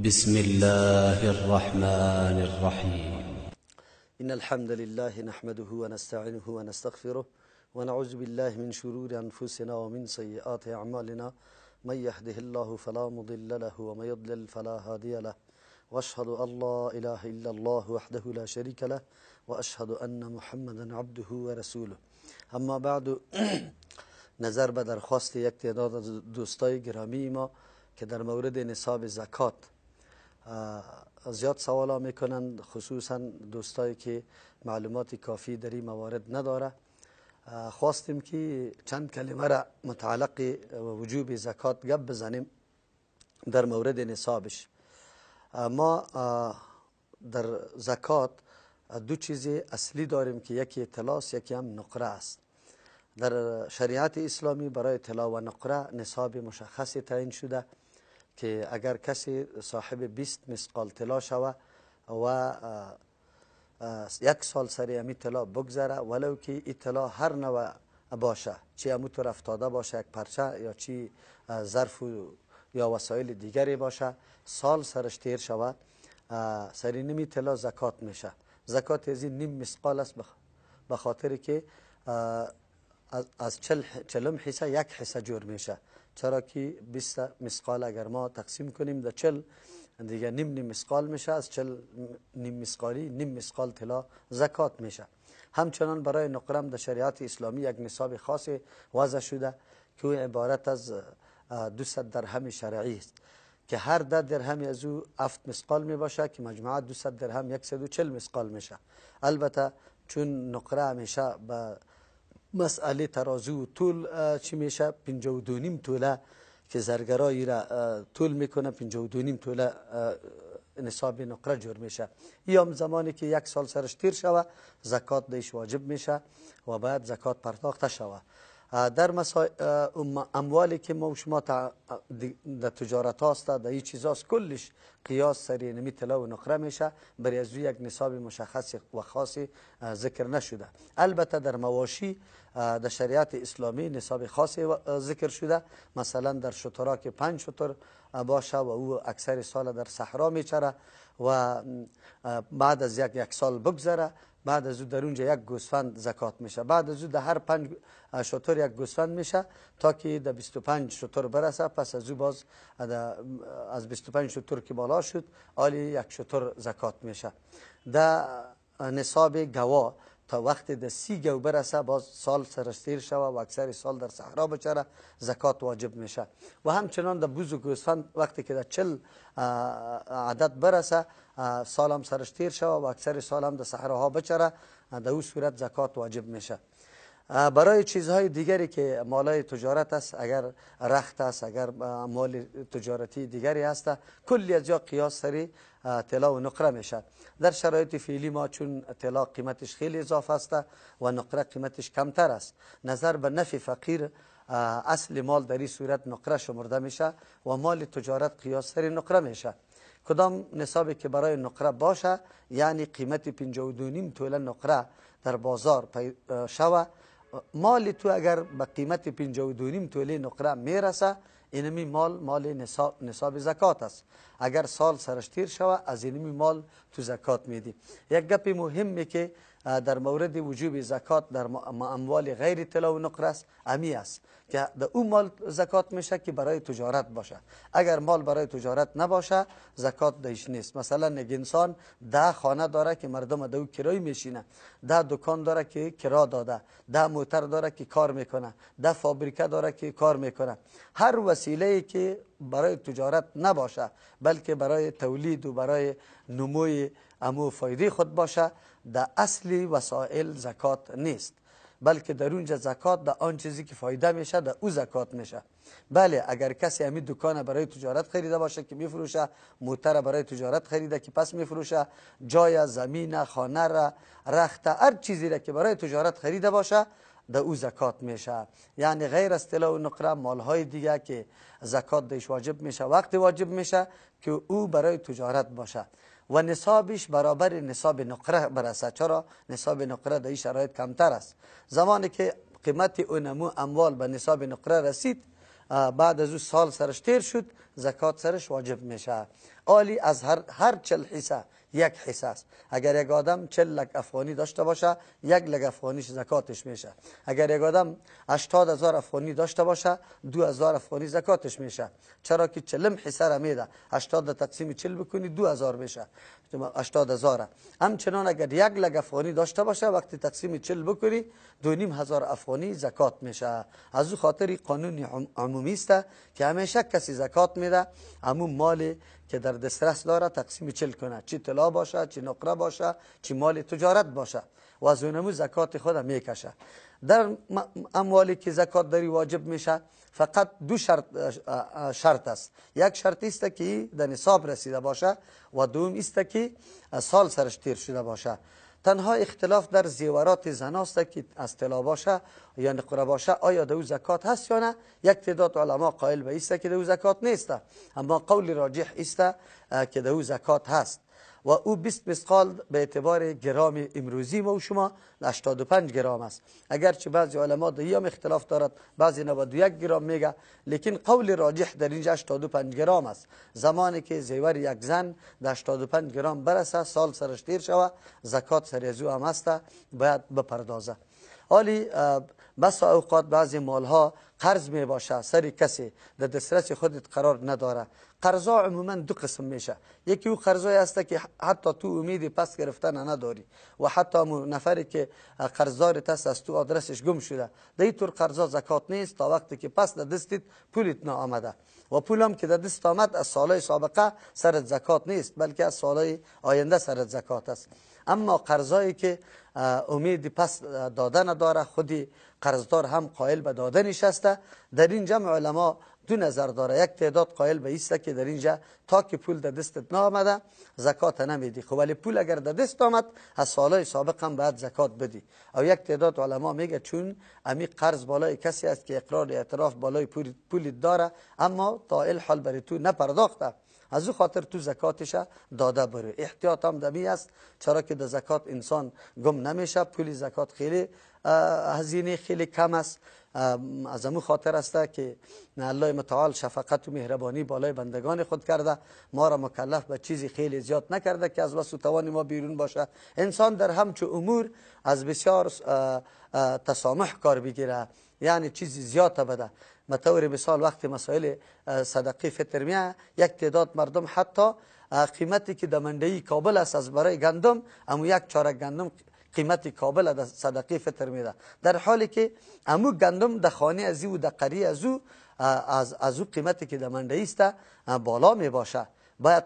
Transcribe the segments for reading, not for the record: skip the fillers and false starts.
بسم الله الرحمن الرحیم. إن الحمد لله نحمده ونستعينه ونستغفره ونعوذ بالله من شرور أنفسنا ومن سيئات أعمالنا، من يهده الله فلا مضل له ومن يضلل فلا هادي له، وأشهد أن لا إله إلا الله وحده لا شريك له، وأشهد أن محمدا عبده ورسوله. اما بعد، نظر به درخواست یک تعداد از دوستای گرامی ما که در مورد نصاب زکات زیاد سوالا میکنند، خصوصا دوستایی که معلومات کافی در این موارد نداره، خواستیم که چند کلمه را متعلق وجوب زکات گپ بزنیم در مورد نصابش. ما در زکات دو چیز اصلی داریم که یکی طلاست، یکی هم نقره است. در شریعت اسلامی برای طلا و نقره نصاب مشخصی تعیین شده که اگر کسی صاحب 20 مثقال طلا شوه و یک سال سر امی طلا بگذره، ولو که این طلا هر نوع باشه، چی امو طور افتاده باشه یک پرچه یا چی ظرف یا وسایل دیگری باشه، سال سرش تیر شوه، سر نیمی طلا زکات میشه. زکات از این نیم مثقال است، به خاطر که از چلم حصه یک حصه جور میشه، چرا که 20 مثقال اگر ما تقسیم کنیم در 40 دیگه نیم نیم مثقال میشه، از 40 نیم مثقالی نیم مثقال طلا زکات میشه. همچنان برای نقره در شریعت اسلامی یک نصاب خاص وضع شده که عبارت از 200 درهم شرعی است که هر 10 درهم از او 7 مثقال می باشه که مجموعه 200 درهم 140 مثقال میشه. البته چون نقره همیشه به مسئله ترازو و طول چی میشه، 52.5 توله که زرگرایی را طول میکنه، 52.5 توله نصاب نقره جور میشه. یا زمانی که یک سال سرش تیر شوه زکات دیش واجب میشه و باید زکات پرداخته شوه. در اموالی که ما و شما در تجارت هاست، در این چیزاست، کلش قیاس سری نمی طلا و نقره میشه، برای از یک نصاب مشخص و خاصی ذکر نشده. البته در مواشی در شریعت اسلامی نصاب خاصی ذکر شده، مثلا در شترا که 5 شتر باشه و او اکثر سال در صحرا میچره و بعد از یک سال بگذره، بعد از او در اونجا یک گوسفند زکات میشه، بعد از او در هر 5 شتر یک گوسفند میشه تا که در 25 شتر برسه. پس از او باز از 25 شتر که بالا شد آلی یک شتر زکات میشه. در نصاب گوا تا وقت در 30 گو برسه باز سال سرش تیر شوه و اکثر سال در صحرا بچره زکات واجب میشه. و همچنان در بز و گوسفند وقتی که در 40 عدد برسه سال هم سرش تیر شوه و اکثر سال هم در صحراها بچره، در او صورت زکات واجب میشه. برای چیزهای دیگری که مالای تجارت است، اگر رخت است، اگر مال تجارتی دیگری هست، کلی از جا قیاس سری طلا و نقره میشه. در شرایط فعلی ما چون طلا قیمتش خیلی اضافه است و نقره قیمتش کمتر است، نظر به نفع فقیر اصل مال در این صورت نقره شمرده میشه و مال تجارت قیاس سری نقره میشه. کدام نصابی که برای نقره باشه، یعنی قیمت 52.5 توله نقره در بازار شوه، مال تو اگر به قیمت 52.5 توله نقره میرسه، اینمی مال مال نصاب زکات است. اگر سال سرش تیر شوه از اینمی مال تو زکات میدی. یک گپ مهمی که در مورد وجوب زکات در اموال غیر طلا و نقره است، امی است که در او مال زکات میشه که برای تجارت باشه. اگر مال برای تجارت نباشه زکات دیش نیست. مثلا یک انسان 10 خانه داره که مردم در او کرای میشینه، 10 دکان داره که کرا داده، 10 موتر داره که کار میکنه، 10 فابریکه داره که کار میکنه. هر وسیله که برای تجارت نباشه بلکه برای تولید و برای نموی امو فایده خود باشه، در اصل وسایل زکات نیست، بلکه در اونجا زکات در آن چیزی که فایده میشه در او زکات میشه. بله اگر کسی امی دکان برای تجارت خریده باشه که میفروشه، موتر برای تجارت خریده که پس میفروشه، جای زمین، خانه را، رخت، هر چیزی را که برای تجارت خریده باشه در او زکات میشه. یعنی غیر از طلا و نقره مالهای دیگه که زکات دیش واجب میشه وقتی واجب میشه که او برای تجارت باشه و نصابش برابر نصاب نقره برسه. چرا نصاب نقره در این شرایط کمتر است؟ زمانی که قیمت اونمو اموال به نصاب نقره رسید، بعد از او سال سرش تیر شد، زکات سرش واجب میشه. آلی از هر 40 حصه یک حصه است. اگر یک آدم 40 لک افغانی داشته باشه، 1 لک افغانیش زکاتش میشه. اگر یک آدم 80,000 افغانی داشته باشه، 2,000 افغانی زکاتش میشه. چرا که 40 حصه را میده، 80 تقسیم 40 بکنی 2,000 میشه، 80,000. همچنان اگر 1 لک افغانی داشته باشه، وقتی تقسیم 40 بکنی 2,500 افغانی زکات میشه. از او خاطر قانون عمومی است که همیشه کسی زکات میده همون مال که در دسترس داره تقسیم 40 کنه، چی طلا باشه، چی نقره باشه، چی مال تجارت باشه، و از اونمو زکات خود میکشه. در اموالی که زکات داری واجب میشه فقط 2 شرط است. یک شرط است که در نصاب رسیده باشه و دوم است که سال سرش تیر شده باشه. تنها اختلاف در زیورات زن است که از طلا باشه یا نقره باشه، آیا دو زکات هست یا نه؟ یک تعداد علما قائل به است که دو زکات نیست، اما قول راجح است که دو زکات هست و او 20 مثقال به اعتبار گرام امروزی ما و شما 85 گرام است. اگرچه بعضی علما در هم اختلاف دارد، بعضی 91 گرام میگه، لیکن قول راجح در اینجا 85 گرام است. زمانی که زیور یک زن در 85 گرام برسه، سال سرش تیر شوه، زکات سر از او هم است، باید بپردازه. حالی بس اوقات بعضی مالها قرض می باشه، سر کسی در دسترس خودت قرار نداره. قرضا عموما 2 قسم میشه. یکی او قرضای است که حتی تو امید پس گرفتن نداری و حتی نفری که قرضدار است از تو آدرسش گم شده، در اینطور قرضا زکات نیست تا وقتی که پس در دستت پولت نآمده، و پولم که در دست آمد از سالهای سابقه سرت زکات نیست، بلکه از سالهای آینده سرت زکات است. اما قرضایی که امید پس دادن داره، خودی قرضدار هم قائل به دادنش است، در این جمع علما 2 نظر داره. یک تعداد قائل به است که در اینجا تا که پول در دستت نآمده زکات نمیدی، خب ولی پول اگر در دست آمد از سالهای سابق هم باید زکات بدی. او یک تعداد علما میگه چون امی قرض بالای کسی است که اقرار اعتراف بالای پول داره، اما تا الحال برای تو نپرداخته، از او خاطر تو زکاتش داده بره. احتیاط هم دمی است، چرا که در زکات انسان گم نمیشه، پول زکات خیلی هزینه خیلی کم است. از امو خاطر است که الله متعال شفقت و مهربانی بالای بندگان خود کرده، ما را مکلف به چیزی خیلی زیاد نکرده که از وسع و توان ما بیرون باشه. انسان در همچو امور از بسیار تسامح کار بگیره، یعنی چیزی زیاد بده. به طور مثال وقتی مسائل صدقه فطر میه، یک تعداد مردم حتی قیمتی که در منډی کابل است از برای گندم، امو یک چارک گندم قیمت کابل در صدقه فطر میده، در حالی که امو گندم در خانه از او در قریه از او از او قیمتی که در منډی است بالا می باشه. باید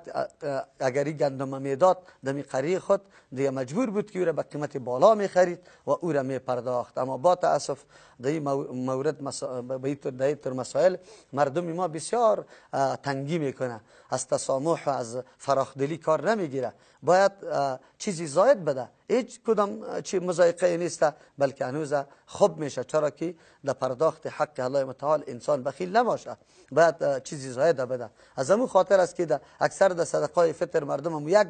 اگر این گندم میداد در قریه خود دیگه مجبور بود که او را به قیمت بالا میخرید و او را میپرداخت. اما با تاسف در این مورد در این مسائل مردم ما بسیار تنگی میکنه، از تسامح و از فراخدلی کار نمیگیره. باید چیزی زاید بده، هیچ کدام چی مضایقه نیست، بلکه هنوز خوب میشه، چرا که در پرداخت حق الله متعال انسان بخیل نباشه، باید چیزی زاید بده. از همون خاطر است که در اکثر در صدقای فطر مردم هم یک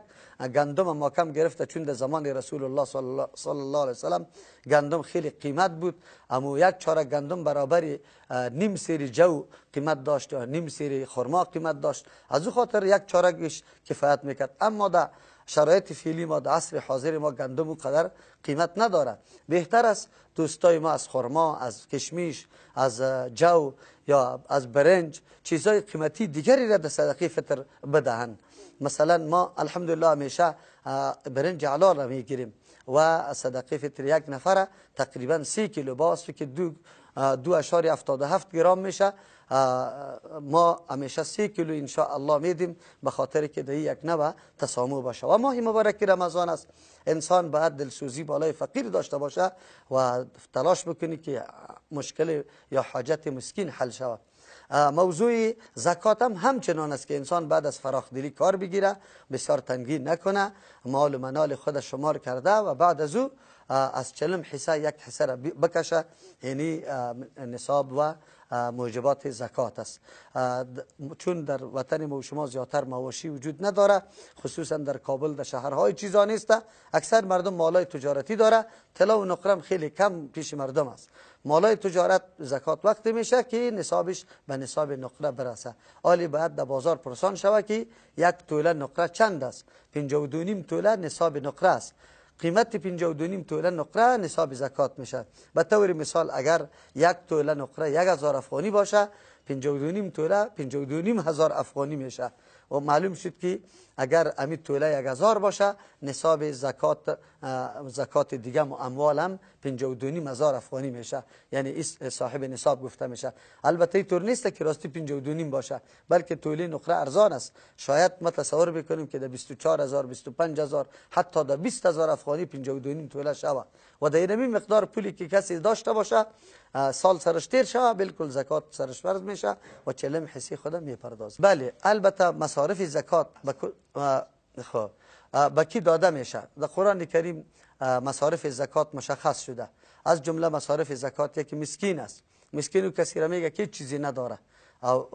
گندم ما کم گرفته، چون در زمان رسول الله صلی الله علیه وسلم گندم خیلی قیمت بود، اما یک چارک گندم برابر نیم سیر جو قیمت داشت یا نیم سیر خرما قیمت داشت، از او خاطر یک چارکش کفایت میکرد. اما در شرایط فعلی ما در عصر حاضر ما گندم قدر قیمت نداره. بهتر است دوستای ما از خرما، از کشمیش، از جو یا از برنج چیزای قیمتی دیگری را در صدقه فطر بدهند. مثلا ما الحمدلله همیشه برنج علا را میگیریم و صدقه فطر یک نفره تقریبا 3 کیلو باز که 2.77 گرم میشه. ما همیشه 3 کیلو ان شاء الله میدیم به خاطر که در یک نوع تسامح باشه. و ماه مبارک رمضان است، انسان باید دلسوزی بالای فقیر داشته باشه و تلاش بکنی که مشکل یا حاجت مسکین حل شود. موضوع زکات هم همچنان است که انسان بعد از فراخدلی کار بگیره، بسیار تنگی نکنه، مال و منال خود شمار کرده و بعد از او از 40 حصه یک حصه را بکشه، یعنی نصاب و موجبات زکات است. چون در وطن ما و شما زیادتر مواشی وجود نداره، خصوصا در کابل در شهرهای چیزا نیست، اکثر مردم مالای تجارتی داره، طلا و نقره خیلی کم پیش مردم است. مالای تجارت زکات وقتی میشه که نصابش به نصاب نقره برسه. آلی باید در بازار پرسان شوه که یک توله نقره چند است. 52.5 توله نصاب نقره است. قیمت 52.5 توله نقره نصاب زکات میشه. به طور مثال اگر یک توله نقره 1000 افغانی باشه، 52.5 توله 52.5 هزار افغانی میشه و معلوم شد که اگر امی توله 1000 باشه، نصاب زکات دیگه اموال هم 52.5 هزار افغانی میشه، یعنی صاحب نصاب گفته میشه. البته اینطور نیست که راستی 52.5 باشه، بلکه توله نقره ارزان است. شاید ما تصور بکنیم که در 24000، 25000، حتی در 20000 افغانی 52.5 توله شوه و در این مقدار پولی که کسی داشته باشه سال سرش تیر شوه، بالکل زکات سرش فرض میشه و چلم حسی خودم میپردازه. بله، البته مصارف زکات به کی داده میشه؟ در قرآن کریم مصارف زکات مشخص شده. از جمله مصارف زکات یکی مسکین است. مسکین او کسی را میگه که چیزی نداره او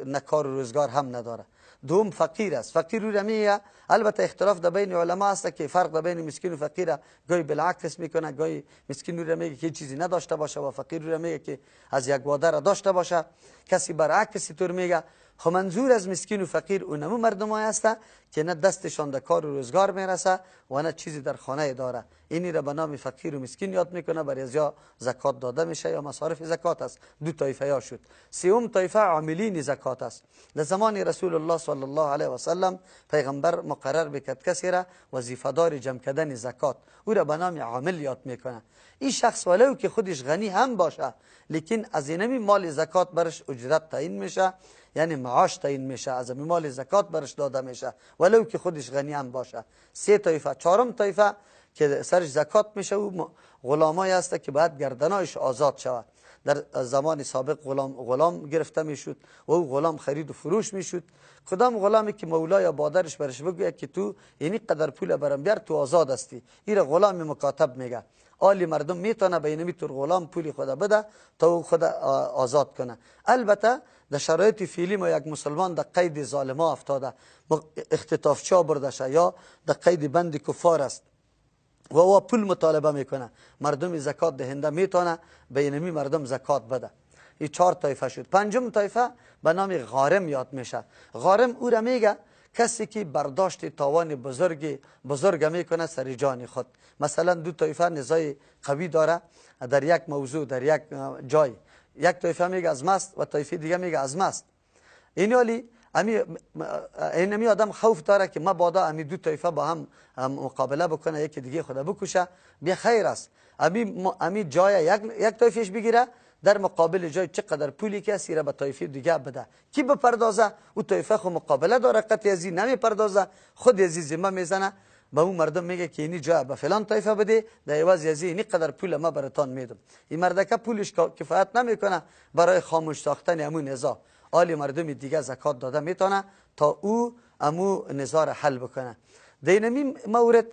نه کار و روزگار هم نداره. دوم فقیر است. فقیر او را میگه، البته اختلاف در بین علما است که فرق در بین مسکین و فقیر گاهی بالعکس میکنه، گاهی مسکین او را میگه که چیزی نداشته باشه و فقیر او را میگه که از یک واده را داشته باشه. کسی برعکس طور میگه. خب منظور از مسکین و فقیر اونمو مردمای هست که نه دستشان در کار و روزگار میرسه و نه چیزی در خانه داره. اینی را به نام فقیر و مسکین یاد میکنه. برای از یا زکات داده میشه یا مصارف زکات است. دو طایفه یا شد. سوم طایفه عاملین زکات است. در زمان رسول الله صلی الله علیه و سلم پیغمبر مقرر بکرد کسی را وظیفه دار جمع کردن زکات، او را به نام عامل یاد میکنه. این شخص ولو که خودش غنی هم باشه، لیکن از اینمی مال زکات برش اجرت تعیین میشه، یعنی معاش تعیین میشه، از مال زکات برش داده میشه ولو که خودش غنی هم باشه. سه طایفه. چهارم طایفه که سرش زکات میشه و غلامای هست که باید گردنایش آزاد شود. در زمان سابق غلام گرفته میشد و او غلام خرید و فروش میشد. کدام غلامی که مولا یا بادرش برش بگوید که تو یعنی قدر پول برم بیار تو آزاد هستی، این غلام مکاتب میگه. آلی مردم میتونه به اینمی طور غلام پولی خدا بده تا او خود آزاد کنه. البته در شرایط فعلی ما یک مسلمان در قید ظالما افتاده، اختطافچا برده شه یا در قید بند کفار است و او پول مطالبه میکنه، مردم زکات دهنده میتونه به اینمی مردم زکات بده. این چهار طایفه شد. پنجم طایفه به نام غارم یاد میشه. غارم او را میگه کسی که برداشت تاوان بزرگ میکنه سر جان خود. مثلا دو طایفه نزاع قوی داره در یک موضوع، در یک جای. یک طایفه میگه از مست و طایفه دیگه میگه از مست. اینالی اینمی آدم خوف داره که مبادا امی دو طایفه با هم مقابله بکنه، یکی دیگه خدا بکشه، بی خیر است. امی جای یک طایفهش بگیره، در مقابل جای چقدر پولی که است را به طایفه دیگه بده. کی بپردازه؟ او طایفه خو مقابله داره، قطعی ازی نمیپردازه، خود ازی ذمه میزنه به اون مردم میگه که اینی جای به فلان طایفه بده، در عوض ازی اینی قدر پول ما براتان میدم. این مردکه پولش کفایت نمیکنه برای خاموش ساختن امو نزاع. آلی مردم دیگه زکات داده میتونه تا او امو نزاع را حل بکنه. در اینمی مورد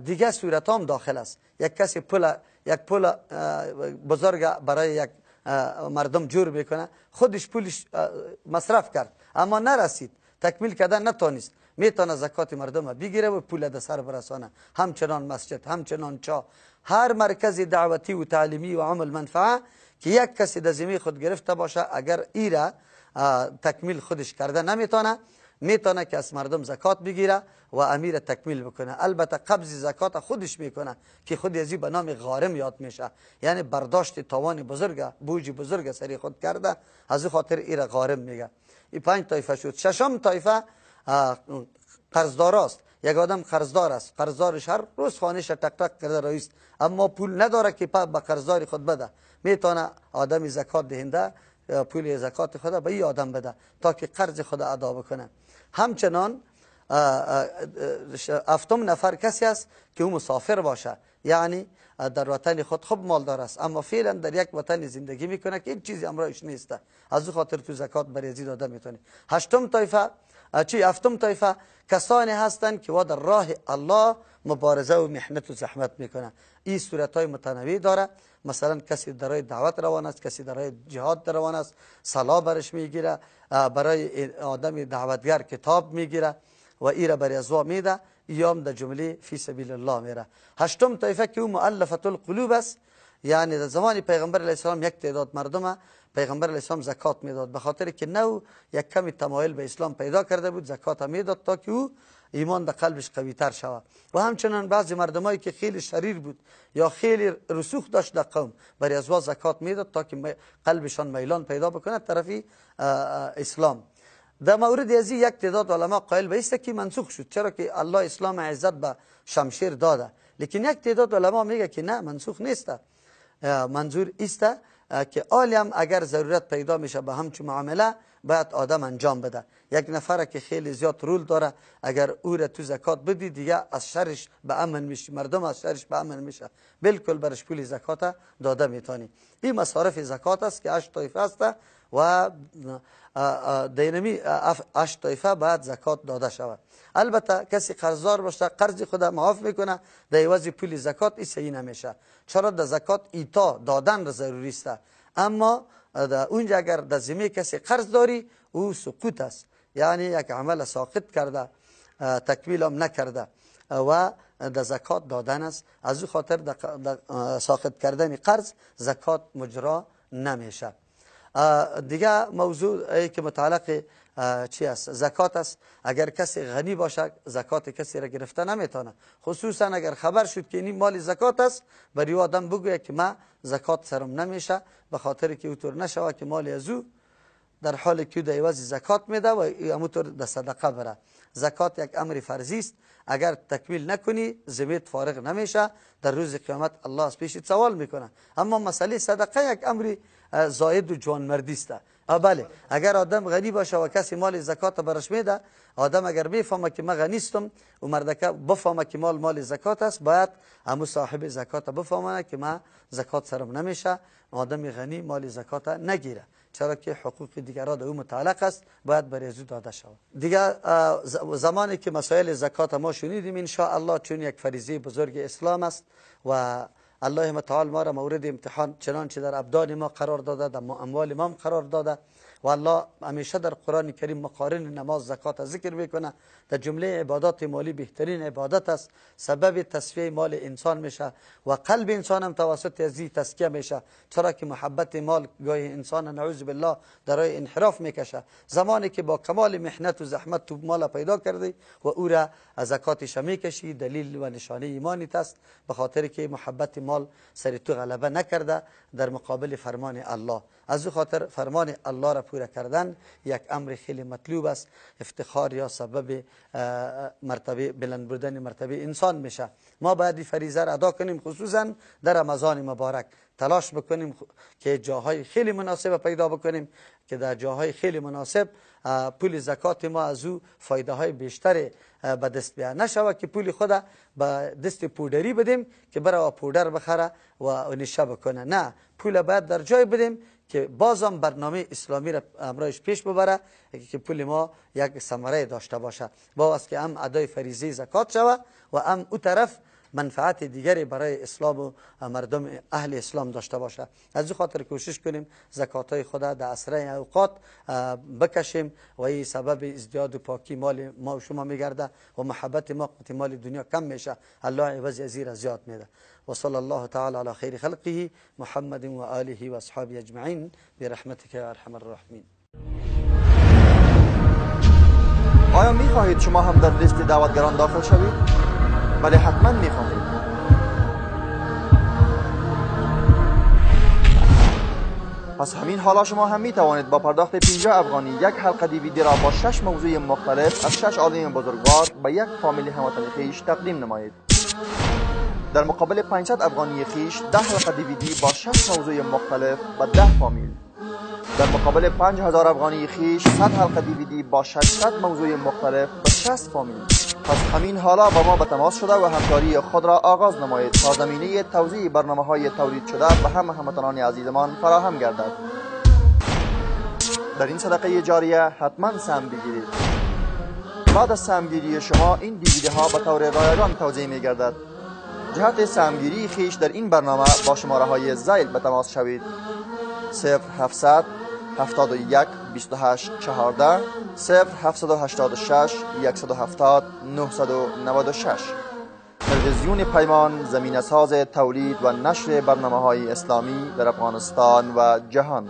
دیگه صورت هم داخل است. یک کسی یک پول بزرگ برای یک مردم جور میکنه، خودش پولش مصرف کرد اما نرسید، تکمیل کردن نتونست، میتونه زکات مردم بگیره و پول در سر برسانه. همچنان مسجد، همچنان چا، هر مرکز دعوتی و تعلیمی و عمل منفعه که یک کسی در ذمه خود گرفته باشه، اگر ایره تکمیل خودش کرده نمیتونه، میتونه که از مردم زکات بگیره و امیر تکمیل بکنه. البته قبض زکات خودش میکنه که خود ازی به نام غارم یاد میشه، یعنی برداشت تاوان بزرگ، بوج بزرگ سری خود کرده، از خاطر ایره غارم میگه. این پنج طایفه شد. ششم طایفه قرضدار است. یک آدم قرضدار است، قرضدارش هر روز خانهش تک تک کرده رئیس، اما پول نداره که به قرضدار خود بده. میتونه آدم زکات دهنده پول زکات خود به این آدم بده تا که قرض خود ادا بکنه. همچنان هفتم نفر کسی است که او مسافر باشه، یعنی در وطن خود خوب مالدار است اما فعلا در یک وطن زندگی میکنه که هیچ چیزی امرایش نیست، از او خاطر تو زکات بریزی داده میتونی. هشتم طایفه چی هفتم طایفه کسانی هستند که در راه الله مبارزه و محنت و زحمت میکنه. این صورت های متنوع داره. مثلا کسی در دعوت روان است، کسی در جهاد روان است، صلاح برش میگیره، برای آدم دعوتگر کتاب میگیره و ایره برای ازوا میده، ایام در جمله فی سبیل الله میره. هشتم طایفه که او مؤلفة القلوب است، یعنی در زمان پیغمبر علیه السلام یک تعداد مردم پیغمبر علیه السلام زکات میداد، به خاطر که نو یک کمی تمایل به اسلام پیدا کرده بود زکات میداد تا که او ایمان در قلبش قوی تر شود. و همچنان بعضی مردمایی که خیلی شریر بود یا خیلی رسوخ داشت در قوم، برای ازوا زکات میداد تا که قلبشان میلان پیدا بکنه طرفی اسلام. در مورد ازی یک تعداد علما قائل به است که منسوخ شد، چرا که الله اسلام عزت به شمشیر داده، لیکن یک تعداد علما میگه که نه، منسوخ نیست. منظور است که عالم اگر ضرورت پیدا میشه به همچون معامله باید آدم انجام بده. یک نفر که خیلی زیاد رول داره، اگر او را تو زکات بدی دیگه از شرش به امن میشه، مردم از شرش به امن میشه، بالکل برش پول زکات داده میتونی. این مصارف زکات است که 8 طایفه است و دینمی 8 طایفه باید زکات داده شود. البته کسی قرضدار باشه قرض خود معاف میکنه در عوض پول زکات، این صحیح نمیشه، چرا در زکات ایتا دادن را ضروری است. اما در اونجا اگر در ذمه کسی قرض داری او سقوط است، یعنی یک عمل ساقط کرده، تکمیل هم نکرده و در زکات دادن است. از او خاطر در ساقط کردن قرض زکات مجرا نمیشه. دیگه موضوع ای که متعلق چی است؟ زکات است. اگر کسی غنی باشه زکات کسی را گرفته نمیتونه، خصوصا اگر خبر شد که این مال زکات است، برای آدم بگوید که ما زکات سرم نمیشه، به خاطر که اوطور نشوه که مال از او در حال که در عوض زکات میده و اموطور در صدقه بره. زکات یک امر فرضی است، اگر تکمیل نکنی ذمت فارغ نمیشه، در روز قیامت الله از پیشت سوال میکنه. اما مسئله صدقه یک امر زاید و جوانمردی است. بله، اگر آدم غنی باشه و کسی مال زکات برش میده، آدم اگر میفهمه که من غنیستم و مردکه بفهمه که مال زکات است، باید همو صاحب زکات بفهمه که من زکات سرم نمیشه، آدم غنی مال زکات نگیره، چرا که حقوق دیگران در او متعلق است، باید برای او داده شود. دیگه زمانی که مسائل زکات ما شنیدیم ان شاء الله، چون یک فریضه بزرگ اسلام است و الله متعال ما را مورد امتحان چنانچه در ابدان ما قرار داده، در اموال ما قرار داده و الله همیشه در قرآن کریم مقارن نماز زکات ذکر میکنه. در جمله عبادات مالی بهترین عبادت است، سبب تصفیه مال انسان میشه و قلب انسان هم توسط ازی تزکیه میشه، چرا که محبت مال گاهی انسان نعوذ بالله در راه انحراف میکشه. زمانی که با کمال محنت و زحمت تو مال پیدا کردی و او را از زکاتش میکشی، دلیل و نشانه ایمانیت است، به خاطر که محبت مال سر تو غلبه نکرده در مقابل فرمان الله. از او خاطر فرمان الله را پوره کردن یک امر خیلی مطلوب است، افتخار یا سبب مرتبه بلند بردن مرتبه انسان میشه. ما باید این فریضه را ادا کنیم، خصوصا در رمضان مبارک تلاش بکنیم که جاهای خیلی مناسب پیدا بکنیم که در جاهای خیلی مناسب پول زکات ما از او فایده های بیشتر به دست بیاد. نشوه که پول خود به دست پودری بدیم که برای پودر بخره و نشه بکنه، نه، پول باید در جای بدیم که بازم برنامه اسلامی را امرایش پیش ببره که پول ما یک ثمره داشته باشه، با است که هم ادای فریضه زکات شوه و هم او طرف منفعت دیگری برای اسلام و مردم اهل اسلام داشته باشه. از او خاطر کوشش کنیم زکات های خود در اسرع اوقات بکشیم و این سبب ازدیاد و پاکی مال ما و شما میگرده و محبت ما قوت مال دنیا کم میشه، الله عوض از را زیاد میده. و صلی الله تعالی علی خیر خلقه محمد و آله و اصحابه اجمعین برحمتک یا ارحم الراحمین. آیا میخواهید شما هم در لیست دعوتگران داخل شوید؟ بله، حتما میخواهید. پس همین حالا شما هم میتوانید با پرداخت 50 افغانی یک حلقه دیویدی را با 6 موضوع مختلف از 6 عالم بزرگوار به یک فامیل هموطن خویش تقدیم نمایید. در مقابل 500 افغانی خویش 10 حلقه دیویدی با 6 موضوع مختلف به 10 فامیل. در مقابل 5000 افغانی خویش 100 حلقه دیویدی با 600 موضوع مختلف به 60 فامیل. پس همین حالا با ما به تماس شده و همکاری خود را آغاز نمایید تا زمینه توزیع برنامه‌های تولید شده به همه هموطنان عزیزمان فراهم گردد. در این صدقه جاریه حتما سهم بگیرید. بعد از سهمگیری شما این دیویدی ها به طور رایگان توزیع می گردد. جهت سهمگیری خویش در این برنامه با شماره های ذیل به تماس شوید: 0700 71 28 14، 0786 170 996. تلویزیون پیمان، زمینه ساز تولید و نشر برنامه های اسلامی در افغانستان و جهان.